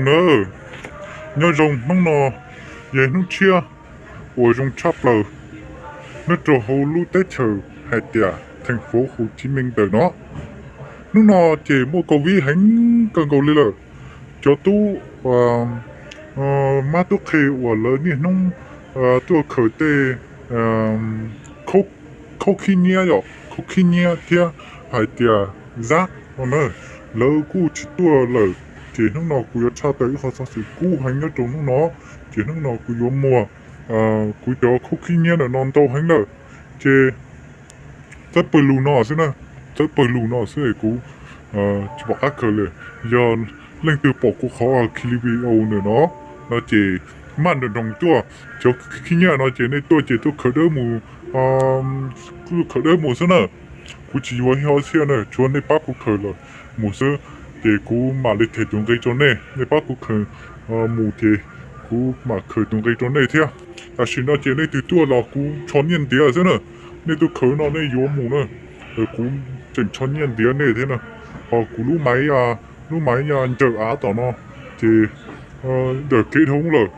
Nawb, nyob zoo, hnub no yog hnub tshiab uas zoo tshaj plaws nyob rau hauv lub teb chaws hais tias theej fauv Hu Chi Meej ntawm no. Hnub no ces muaj COVID heev kawg nkaus li lawm. Cov tub mab tub qhe uas lawv niaj hnub tuaj khaws tej khaub khib nyiab, yog khaub khib nyiab thiab hais tias zab no na, lawv kuj tsis tuaj lawm. Ces hnub no kuv yuav tshaj tawm ib qho xov xwm kub heev nyob rau hnub no. Ces hnub no kuv yuav muag kuv cov khaub khib nyiab ntawm no ntau heev lawm. Ces txawb pawg lug no xwb na, txawb pawg lug no xwb es kuv tsis pom qab khaws li. Yog leej twg pom kuv qhov clip video ntawm no, no ces maj nroos nroos tuaj. Cov khib nyiab no ces nej tuaj ces tuaj khaws dawb mus, tuaj khaws dawb mus xwb na. Kuv tsis yuav ib qho xiab na, tsuav nej pab kuv khaws los mus xwb. Ces kuv mam li them tus nqi rau nej, nej pab kuv khaws mus ces kuv mam khaws tus nqi rau nej thiab. Tam sim no ces nej twg tuaj los kuv tsho nyiaj ntiav xwb na. Nej tuaj khaws no nej yuav mus na, kuv tseem tsho nyiaj ntiav nej thiab na. Ho kuv lub maiv, lub maiv ncaws av tom no ces dawm kev dhau lawm,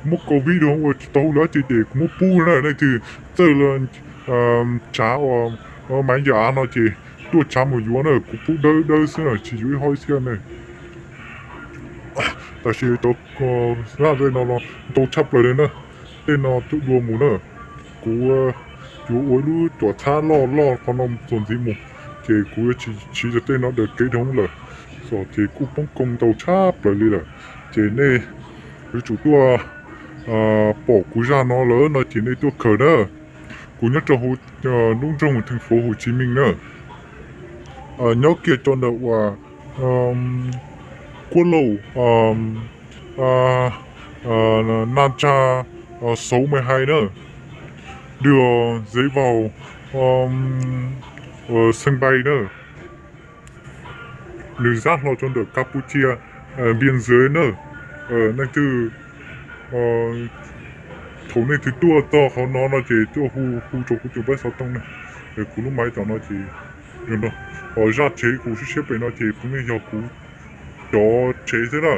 muab COVID dhau ua tsis tau hauj lwm dab tsi ces kuv muab pub na. Nej twg txawj tsav ua maiv ncaws av no ces tuaj tsav mus yuav na, kuv pub dawb dawb xwb na, tsis yuav ib qho xiab na. Tab sis cov zab tej no ntau tshaj plaws li na, tej no tuaj dua mus na. Kuv yuav ua ib lub cuam txhab loj loj qhov no txuas ntxiv mus, ces kuv yuav tsis, tsis yog tej no dawm kev dhau lawm, ces kuj poob koob ntau tshaj plaws li lawm. Ces nej yuav tsum tuaj pom kuv zaj no lawm no ces nej tuaj khaws na. Kuv nyob rau hauv lub nroog theej fauv Hu Chi Meej na, nyob kiag rau ntawm uas kuab laum Naj Tsag, Xauv Mej Hais na, dua Zev Vaus, Xeeb Npais na. Nws zab hlo rau ntawm Kas Pus Cia, Npias Ntxwv na. Nej twg, thaum nej twg tuaj txog qhov no no ces tuaj hu, hu rau kuv tus pab xov tooj na. Kuv lub maiv tom no ces, o, zaj tsev kuv siab siab pem no ces puav leej yog kuv cov tsev xwb na.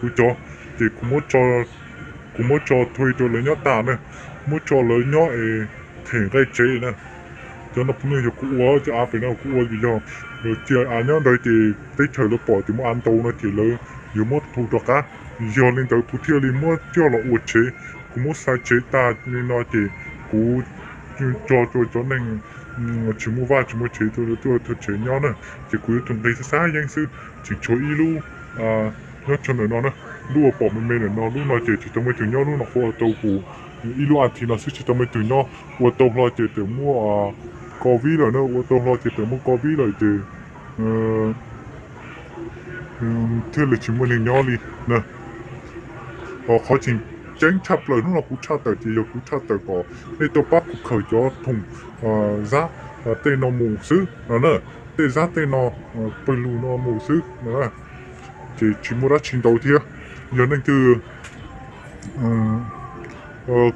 Kuv cov, ces kuv muab tso thuj rau lawv nyob tas na, muab tso lawv nyob es them nqaij tsev na. Cov no puav leej yog kuv ua, cov av pem no kuv ua ces yog cia av nyob ntawd ces teb chaws lawv pom tias muaj av ntau no ces lawv yuav muab thu rov qab. Yog li ntawd kuv thiaj li muab coj los ua tsev. Kuv muab xa tsev tas li no ces kuv tso rau cov neeg tsis muaj vaj tsis muaj tsev tuaj, tuaj thawj tsev nyob na. Ces kuv yuav tus nqi xab xab yeeb xwb, tseem tshuav ib lub nyob tsam ntawm no na. Lub uas pom me me ntawm no, lub no ces tsis tau muaj leej twg nyob, lub no qhuav ua tau kuv ib lub a thi no xwb, tsis tau muaj leej twg nyob. Ua tau hlo ces txawm muaj COVID lawm na, ua tau hlo ces txawm muaj COVID lawm ces thiaj li tsis muaj neeg nyob li na. Qhov tseem ceeb tshaj plaws hnub no kuv tshaj tawm ces yog kuv tshaj tawm kom nej tuaj pab kuv khaws cov thoom zab tej no mus xwb no na. Tej zab tej no, pawg lug no mus xwb no na. Ces tsis muaj dab tsi ntau thiab. Yog leej twg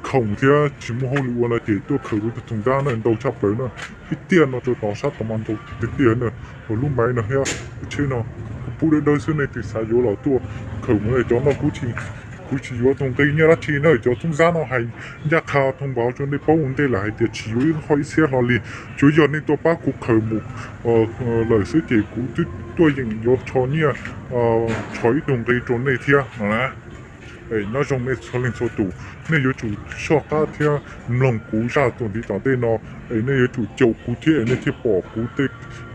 khoom thiab tsis muaj hauj lwm ua no ces tuaj khaws kuv tus thoom zab na, ntau tshaj plaws na. Ib tiaj no rau tom sab tod mas ntau tiag tiag na. Lub maiv no thiab lub tsheb no kuv pub dawb dawb xwb, nej twg xav yuav los tuaj khaws mus na. Cov no kuv tsis yuav tus nqi nyiaj dab tsi na, cov thoom zab no hais ncaj qha thoob npas rau nej paub ua ntej lawm hais tias tsis yuav ib qho ib txhiab hlo li. Tsuas yog nej tuaj pab kuv khaws mus lawm xwb ces kuv twb tuaj yeem yuav tsho nyiaj, tsho ib tug nqi rau nej thiab no na. Nyob zoo nej txhua leej txhua tus, nej yuav tsum soj qab thiab mloog kuv zaj txuas ntxiv tom ntej no, es nej yuav tsum caum kuv thiab es nej thiaj pom kuv tej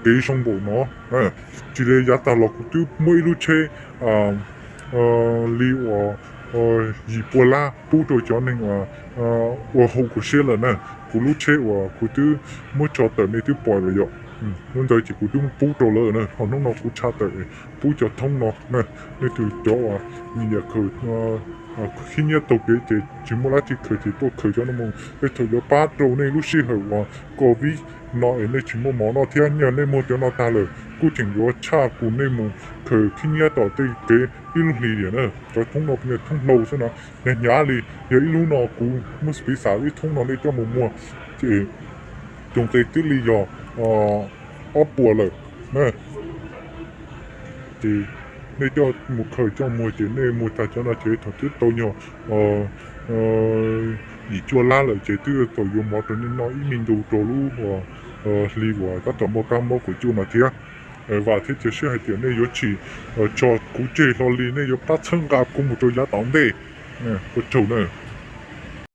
kev zoo npaum no. Tsis li yav tag los kuv twb muab ib lub tsheb li uas yim pua lab pub rau cov neeg ua hauj kuv siab lawm na. Kuv lub tsheb uas kuv twb muab tso tawm nej twb pom lawm yom. Hnub ntawd ces kuv twb pub rau lawv na, ho hnub no kuv tshaj tawm pub cov thoob no na. Nej tus cov uas nyiam khaws khib nyiab taug kev ces tsis muaj dab tsi khaws ces tuaj khaws cov no mus, tej thaum yuav pab rau nej lub sij hawm uas COVID no es nej tsis muaj mov noj thiab. Yog nej muag cov no tag lawm kuj tseem yuav tshaj kuv nej mus khaws khib nyiab tom tej kev ib lub hlis tiam na. Cov thoob no puav leej thoob hlau xwb no, hnyav hnyav li. Yog ib lub no kuv muab piv xam ib thoob no nej coj mus muag ces tus nqi twb li yog ob puas lawm na. Ces Nej coj mus khaws coj mus ces nej mus tag cov no ces thaum twb tau nyuag yim cuaj lab lawm ces twb tau yuav mov rau nej noj ib me ntu rau lub hli uas tab tom muaj kab mob kaum cuaj no thiab. Vam thiab cia siab hais tias nej yuav tsis tso kuv tseg hlo li, nej yuav pab txhawb nqa kuv mus rau yav tom ntej. Ua tsaug na.